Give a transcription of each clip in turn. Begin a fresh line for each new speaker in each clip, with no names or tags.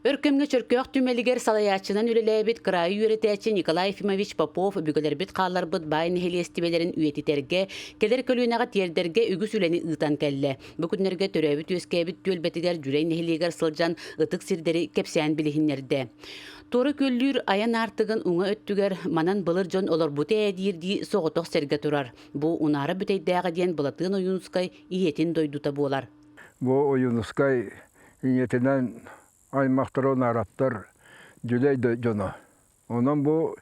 Өр кэмҥэ Чөркөөх түмэлигэр салайааччынан үлэлээбит кыраайы үөрэтээччи Николай Ефимович Попов өбүгэлэрбит хаалларбыт баай нэһилиэстибэлэрин үйэтитэргэ, кэлэр көлүөнэҕэ тиэрдэргэ үгүс үлэни ыытан кэллэ. Бу күннэргэ төрөөбүт-үөскээбит түөлбэтигэр Дьүлэй нэһилиэгэр сылдьан ытык сирдэри кэпсээн билиһиннэрдэ. Туора күөллүүр айан аартыгын уҥа өттүгэр манан былыр дьон олорбута ээ диирдии соҕотох сэргэ турар. Бу Унаара Бүтэйдээҕэ диэн Былатыан Ойуунускай ийэтин дойдута буолар.
Бу Ойуунускай ийэтинэн аймахтара Унаараптар Дьүлэй дьоно. Онон бу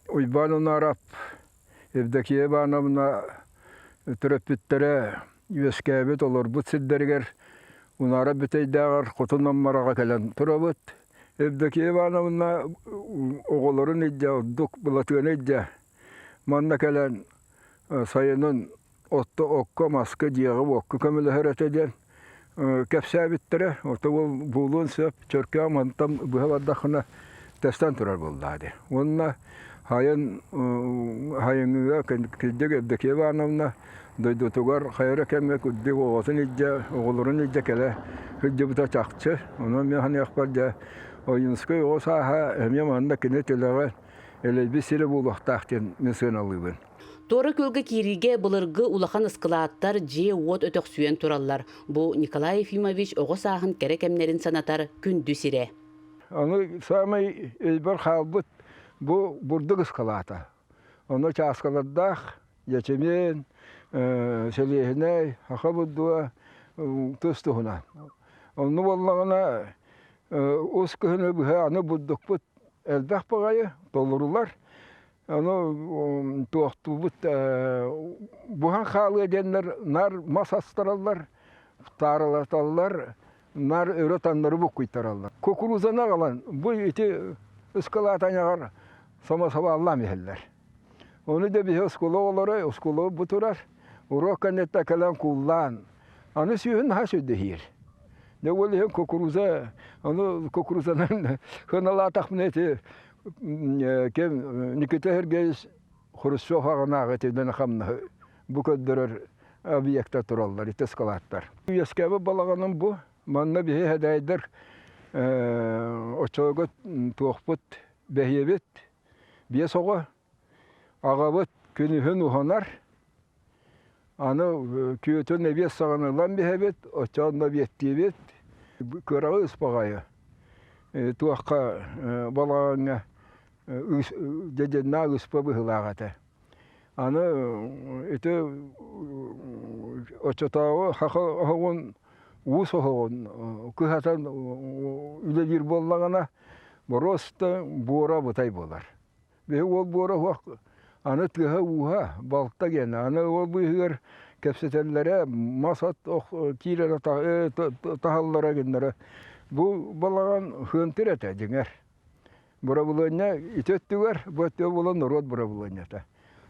Уйбаан Унаарап, Евдокия Ивановна төрөппүттэрэ үөскээбит, олорбут сирдэригэр Унаара Бүтэйдээҕэр Хотун Аммараҕа кэлэн турабыт. Евдокия Ивановна оҕолорун илдьэ, ордук Былатыаны илдьэ манна кэлэн сайынын отто окко, маска, дьиэҕэ-уокка көмөлөһөр этэ диэн кэпсээбиттэрэ. Ото буолуон сөп, чөркөөх мантан быһа бардаххына тэстэн турар буоллаа дии. Уонна хайын хайыҥыга кырдьык Евдокия Ивановна дойдутугар хайа эрэ кэмҥэ кырдьык оҕотун илдьэ, оҕолорун илдьэ кэлэ сылдьыбыта чахчы. Онон мин саныахпар дьэ Ойуунускай оҕо сааһа эмиэ манна кини тилэҕэ элэйбит сирэ буолуохтаах диэн мин сыаналыыбын.
Туора күөлгэ киириигэ былыргы улахан ыскылааттар дьиэ-уот өтөхсүйэн тураллар. Бу Николай Ефимович оҕо сааһын кэрэ кэмнэрин санатар күндү сирэ.
Аны саамай өйбөр хаалбыт бу бурдук ыскалаата. Онно чааскалардаах ячмень, сэлиэһинэй, саха бурдуга тус-туһунан. Онно буоллаҕына ус кыһыны быһа аны бурдукпут элбэх баҕайы толорулар. Ону туохтуубут буһан хаалыа диэннэр наар мас астараллар, тааралаталлар, наар өрө таҥнары буккуйтараллар. Кукурузаны аҕалан бу ити ыскалаат айаҕар самосоваллаан иһэллэр. Ону да биһи оскуола оҕолоро, оскуола бу турар, уруок кэнниттэн кэлэн кууллаан, аны сүүһүн наһаа сүрдэһиир. Дьэ ол иһин кукуруза, ону кукурузанан хыналаатахпына ити Ким Никита Сергеевич Хрущев аҕынааҕы итинэн хамнаһы бу көрдөрөр объектар тураллар, ити ыскалааттар. Үөскээбит балаҕаным бу. Манна биһи хэдээйдэр оччолорго туохпут бэһиэбит биэс оҕо. Аҕабыт күнүһүн уһанар, аны күөтүн эбиэс саҕана ылан биһэбит, оччоҕо эбиэттиибит. Кыраҕы ыспаҕайы туохха балаҕаҥҥа дьэдьэннээх ыспа быһыылаах этэ. Аны ити оччотооҕу саха оһоҕун уус оһоҕун кыһатан үлэлиир буоллаҕына, боруоста буора абытай буолар. Биһи уол буора уһуох аны тыаһа-ууһа балта диэн аны ол быыһыгар кэпсэтэллэрэ мас от киирэрэ таһаллара гыннара бу балаҕан хыантыр этэ дьиҥэр. Бырабылыанньа ити өттүгэр бу өттүгэр буолан норуот бырабылыанньата.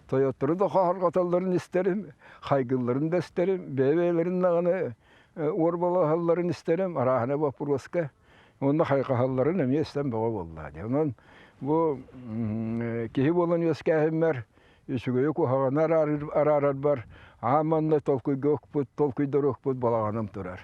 Тойоттору да хоһорҕотоллорун истэрим, хайгылларын да истэрим, бэйэ-бэйэлэрин даҕаны уорбалаһалларын истэрим, арааһына боппуруоска Уонна хайҕаһалларын эмиэ истэн бөҕө буолла дии. Онон бу киһи буолан үөскээһиммэр үчүгэйи куһаҕаны араарарбар аан манна толкуйга укпут, толкуйдаруохпут балаҕаным турар.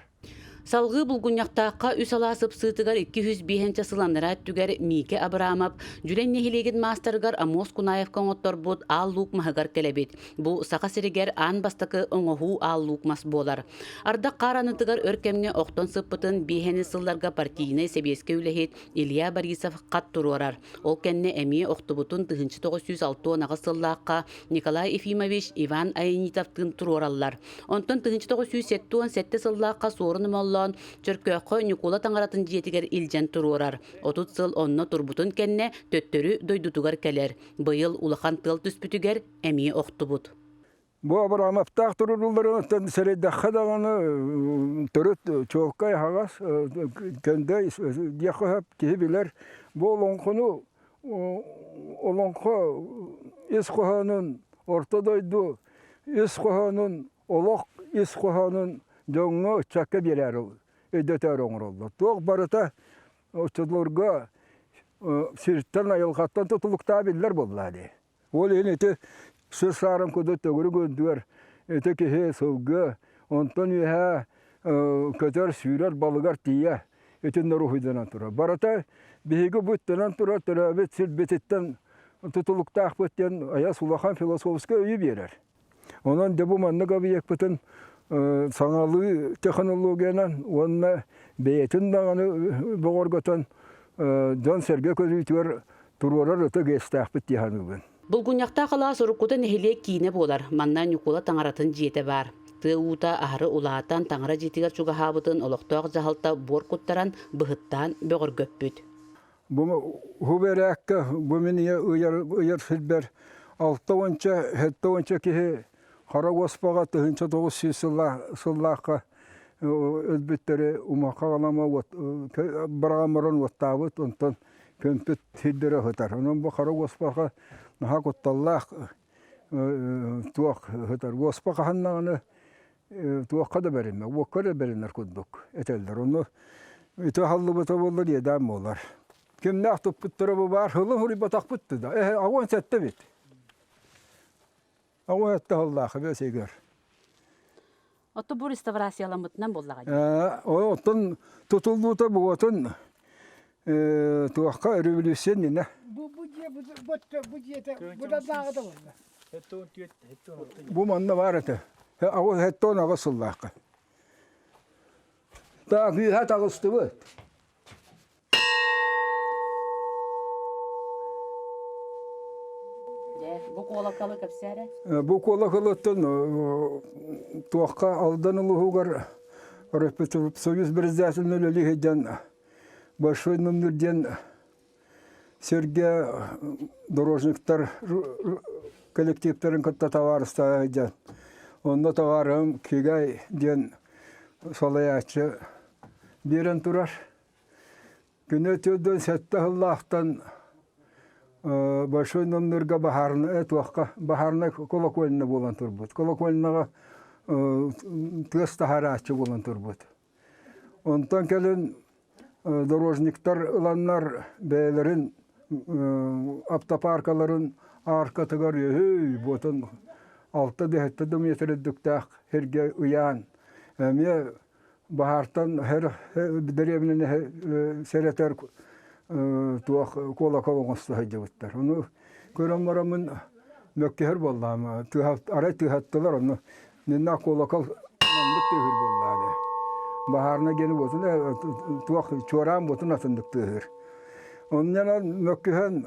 Салгыы Булгунньахтаахха үс алаас ыпсыытыгар 205 сыл анараа өттүгэр Миикэ Абрамов Дьүлэй нэһилиэгин маастарыгар Амос Кунаевка оҥотторбут Аал Луук маһыгар кэлэбит. Бу Саха сиригэр аан бастакы оҥоһуу Аал Луук мас буолар. Ардах хаар анытыгар өр кэмҥэ охтон сыппытын биэһэни сылларга партийнай сэбиэскэй үлэһит Илья Борисов хат туруорар. Ол кэннэ эмиэ охтубутун 1968 сыллаахха Николай Ефимович Иван Аянитовтыын туруораллар. Онтон 1977 сыллаахха Суорун Омоллоон Чөркөөххө Ньукуола таҥаратын дьиэтигэр илдьэн туруорар. 30 сыл онно турбутун кэннэ төттөрү дойдутугар кэлэр. Быйыл улахан тыал түспүтүгэр эмиэ охтубут.
Бу Абрамовтаах туруорулларын сэрэйдэххэ даҕаны төрүт чуолкай аһаҕас көндөй диэххэ сөп киһи билэр. Бу олоҥхону олоҥхо ис хоһоонун орто дойду ис хоһоонун олох ис хоһоонун дьоҥҥо ыччакка биэрээр өйдөтөөр оҥороллор. Туох барыта оччолорго сиртэн айылҕаттан тутулуктаах биллэр буоллаа дии. Ол иһин ити сир саарын курдук төгүрүк үрдүгэр ити киһи сылгы, онтон үөһээ көтөр, сүүрэр балыгар тиийэ. итиннэ уруһуйданан турар. Барыта биһиги бу иттэнэн турар төрөөбүт сирбититтэн тутулуктаахпыт диэн айас улахан философскай өйү биэрэр. Онон дьэ бу маннык объекпытын саҥалыы технологиянан уонна бэйэтин даҕаны бөҕөргөтөн дьон-сэргэ көрүүтүгэр туруорар ытык иэстээхпит дии саныыбын.
Булгунньахтаах алаас уруккута нэһилиэк киинэ буолар. Манна Ньукуола таҥаратын дьиэтэ баар. Тыа уута аһары улаатан, таҥара дьиэтигэр чугаһаабытын олохтоох дьаһалта буор куттаран, быһыттаан бөҕөргөппүт.
Бу бэрээккэ бу мин ыйар, ыйар сирбэр 60-ча, 70-ча киһи хара уоспаҕа 1900 сыллаахха өлбүттэри умахха аҕалама быраҕан баран уоттаабыт, онтон көмпүт сирдэрэ сытар. Онон бу хара уоспаҕа наһаа кутталлаах туох сытар. Уоспа хаһан даҕаны туохха да бэриннэ, уокка да бэринэр курдук этэллэр. Ону ити аһыллыбыта буоллар иэдээн буолар. Кимнээх туппуттара бу баар, сылы суруйбатахпыт да. Эһэ, 87 эбит. 87 сыллаах бэсигэр.
Оттон бу реставрацияламмытынан буоллаҕа дии.
Оттон тутуллуута буотун туохха революция иннинэ.
Бу бу дьиэ бу бу дьиэтэ бу да дааҕыта буолла.
Бу манна баар этэ. 78 сыллаахха. Так, үөһэ таҕыстыбыт.
Бу куолакалы кэпсээрэ?
Бу куолакалыттан туохха Алдан улууһугар Союз председателин үлэлии сылдьан Большой Нумнур диэн сиргэ дорожниктар коллективтарын кытта табаарыстаһа сылдьан онно табаарыһым Кигай диэн салайааччы биэрэн турар. Күнэ 47 сыллаахтан Большой Номнурга баһаарынай туохха баһаарынай колокольня буолан турбут. Колокольняҕа тыас таһаарааччы буолан турбут. Онтон кэлин дорожниктар ыланнар бэйэлэрин автопаркаларын ааркатыгар үһүй буотун 6-7 да метр үрдүктээх сиргэ ыйаан эмиэ баһаартан дэриэбинэни сэрэтэр туох куолакал оҥосто сылдьыбыттар. Ону көрөн бараммын мөккүһэр буоллаҕым. Арай тыаһаттылар ону Нинна куолакал маннык тыаһыыр буоллаҕа дии. Баһаарына диэни буотун туох чуораан буотун атыннык тыаһыыр. Онньонон мөккүһэн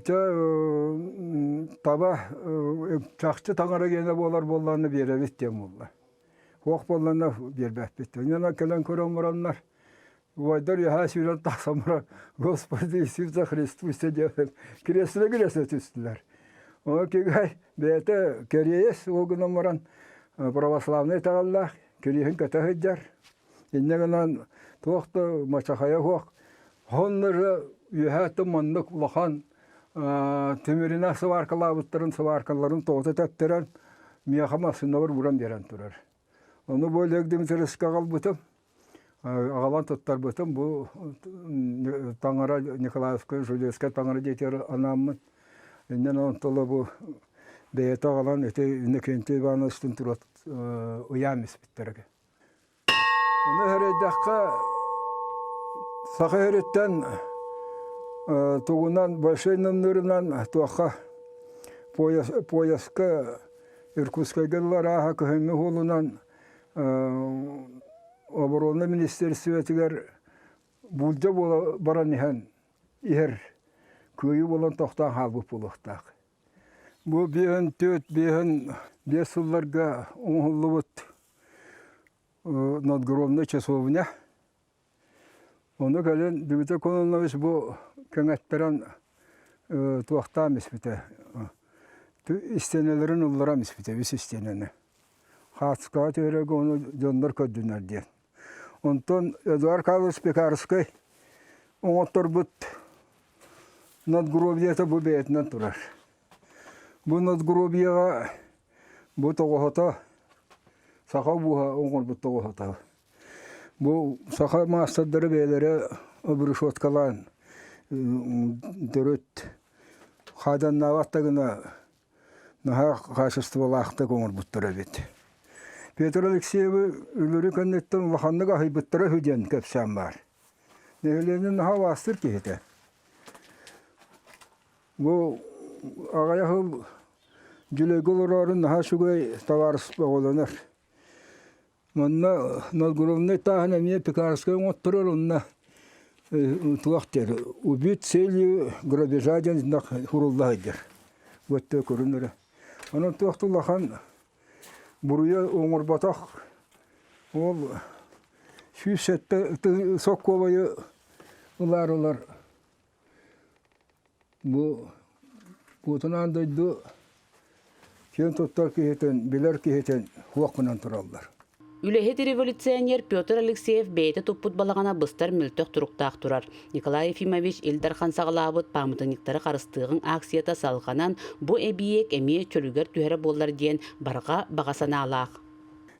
чэ таба чахчы таҥара гиэнэ буолар буоллаҕына биэрэбит диэн буолла. Суох буоллаҕына биэрбэппит. Онньонон кэлэн көрөн бараннар Убайдар үөһээ сүүрэн тахсан баран, Господи Иисусе Христусе диэн кириэстилэ-кириэстилэ түстүлэр. Ону кигай бэйэтэ кэриэс ол гынан баран православнай итэҕэллээх кириэһин көтө сылдьар. Инньэ гынан туох да мачахайа суох. Honнору үөһээ маннык улахан тимиринэ сыбааркалаабыттарын сыбааркаларын тоҕута тэптэрэн миэхэ массыынабар ууран биэрэн турар. Ону бу Олег Дмитриевичка аҕалбытым. Аҕалан туттарбытым бу таҥара Николаевскай Жулевскай таҥара дьиэтигэр анааммын. Иннин онтула бу бэйэтэ аҕалан ити Иннокентий Ивановичтын туруот ыйаан испиттэрэ. Ону сэрэйдэххэ Саха сириттэн тугунан большой намнырынан туохха пояс, пояска Иркутскайга арааһа кыһыҥҥы уолунан оборона министиэристибэтигэр буулдьа буола баран иһэн иһэр кыайыы буолан тохтоон хаалбыт буолуохтаах. Бу биэһин түөрт биэһин биэс сылларга оҥоһуллубут надгробная часовня. Ону кэлин Дмитрий Кононович бу кэҥэттэрэн туохтаан испитэ, истиэнэлэрин ылларан испитэ, үс истиэнэни. Хаацкаҕа түһэрэргэ ону дьоннор көрдүнэр диэн. Онтон Эдуард Карлович Пекарскай оҥотторбут надгробиета бу бэйэтинэн турар. Бу надгробияҕа бу тоҕоһото саха ууһа оҥорбут тоҕоһото. Бу саха маастардара бэйэлэрэ обрешеткалаан төрүт хааданнаабат да гына наһаа хаачыстыбалаахтык оҥорбуттар эбит. Петр Алексеевы өлөрүү кэнниттэн улаханнык аһыйбыттара үһү диэн кэпсээн баар. Нэһилиэнньэ наһаа убаастыыр киһитэ. Бу аҕыйах сыл Дьүлэйгэ олороору наһаа үчүгэй табаарыс оҕолонор. Манна надгробнай тааһын эмиэ Пекарскай оҥотторор онно туох диэр убит целью грабежа диэн сурулла сылдьар. Бу көрүн эрэ. Онон туох да улахан буруйу оҥорботох ол 107 сокуобайы ылаарылар Бу Куотунаан дойду киэн туттар киһитин, билэр киһитин суох гынан тураллар.
Үлэһит революционер Петр Алексеев бэйэтэ туппут балаҕана быстар мөлтөх туруктаах турар. Николай Ефимович Ил Дархан саҕалаабыт пааматынньыктары харыстыаҕыҥ акцията салҕанан, бу эбийиэк эмиэ чөлүгэр түһэрэ буоллар диэн барҕа баҕа санаалаах.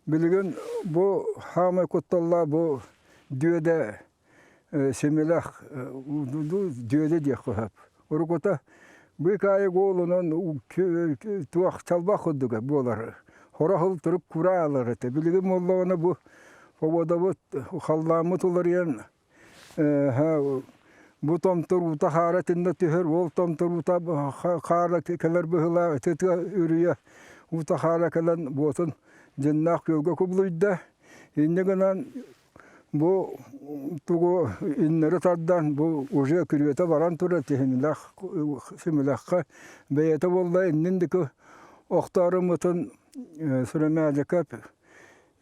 Билигин бу хаамай кутталлаах бу дүөдэ Сэмилэх дьүөдэ диэххэ сөп. Урукута быыкаайык уолунан туох чалбах курдуга буолар. Хороһул турук кураалар этэ. Билигин буоллаҕына бу погодабыт халлааммыт уларыйан бу томтор уута хаара итиннэ түһэр, ол томтор уута хаара кэлэр быһыылаах ити тыа үрүйэ уута хаара кэлэн буотун дьиннээх күөлгэ кубулуйда. Инньэ гынан Бу тугу иннэри тардан бу уже күрүөтэ баран турар тиһимилэх симилэххэ бэйэтэ буолла иннин диэки охтооруммутун Сыромядиков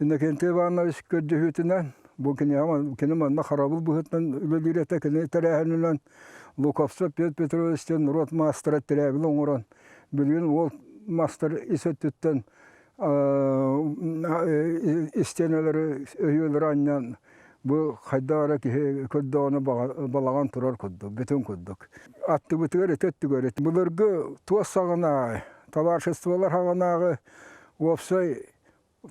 Иннокентий Иванович көрдөһүүтүнэн бу киниэхэ кини манна харабыл быһыытынан үлэлиир этэ кини тэрээһининэн Луковцев Петр Петрович диэн норуот маастара тирээбил оҥорон билигин уол маастар ис өттүттэн истиэнэлэри өйүөлэри анньан бу хайдах эрэ киһи көрдөҕүнэ балаҕан турар курдук, бүтүн курдук. Аттыбытыгар ити өттүгэр былыргы туос саҕанааҕы, табаарыстыбалар саҕанааҕы уопсай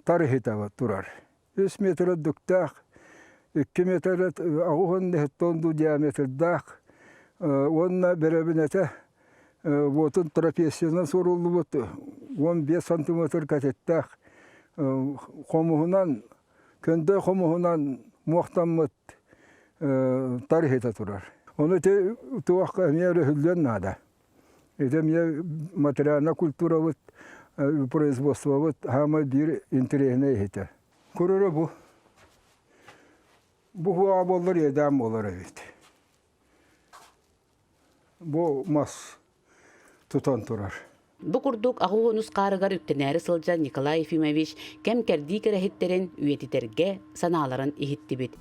тар иһитэ турар. Үс метр үрдүктээх, 2 метр 80 дуу диаметрдаах уонна бэрэбинэтэ уотун трапециянан суоруллубут 15 сантиметр кэтиттээх хомуһунан көндө хомуһунан муохтаммыт тар иһитэ турар. Ону ити туох эмиэ өрөһүллүөн наада. Ити эмиэ материальнай культурабыт, производствобыт хаамай биир интэриэһинэй иһитэ. Көрөрө бу. Бу хуаҕа буоллар иэдээн буолар эбит. Бу мас тутан турар.
Бу курдук аҕыс хаарыгар үктэнээри сылдьан Николай Ефимович кэм-кэрдии кэрэһиттэрин үйэтитэргэ санааларын иһиттибит.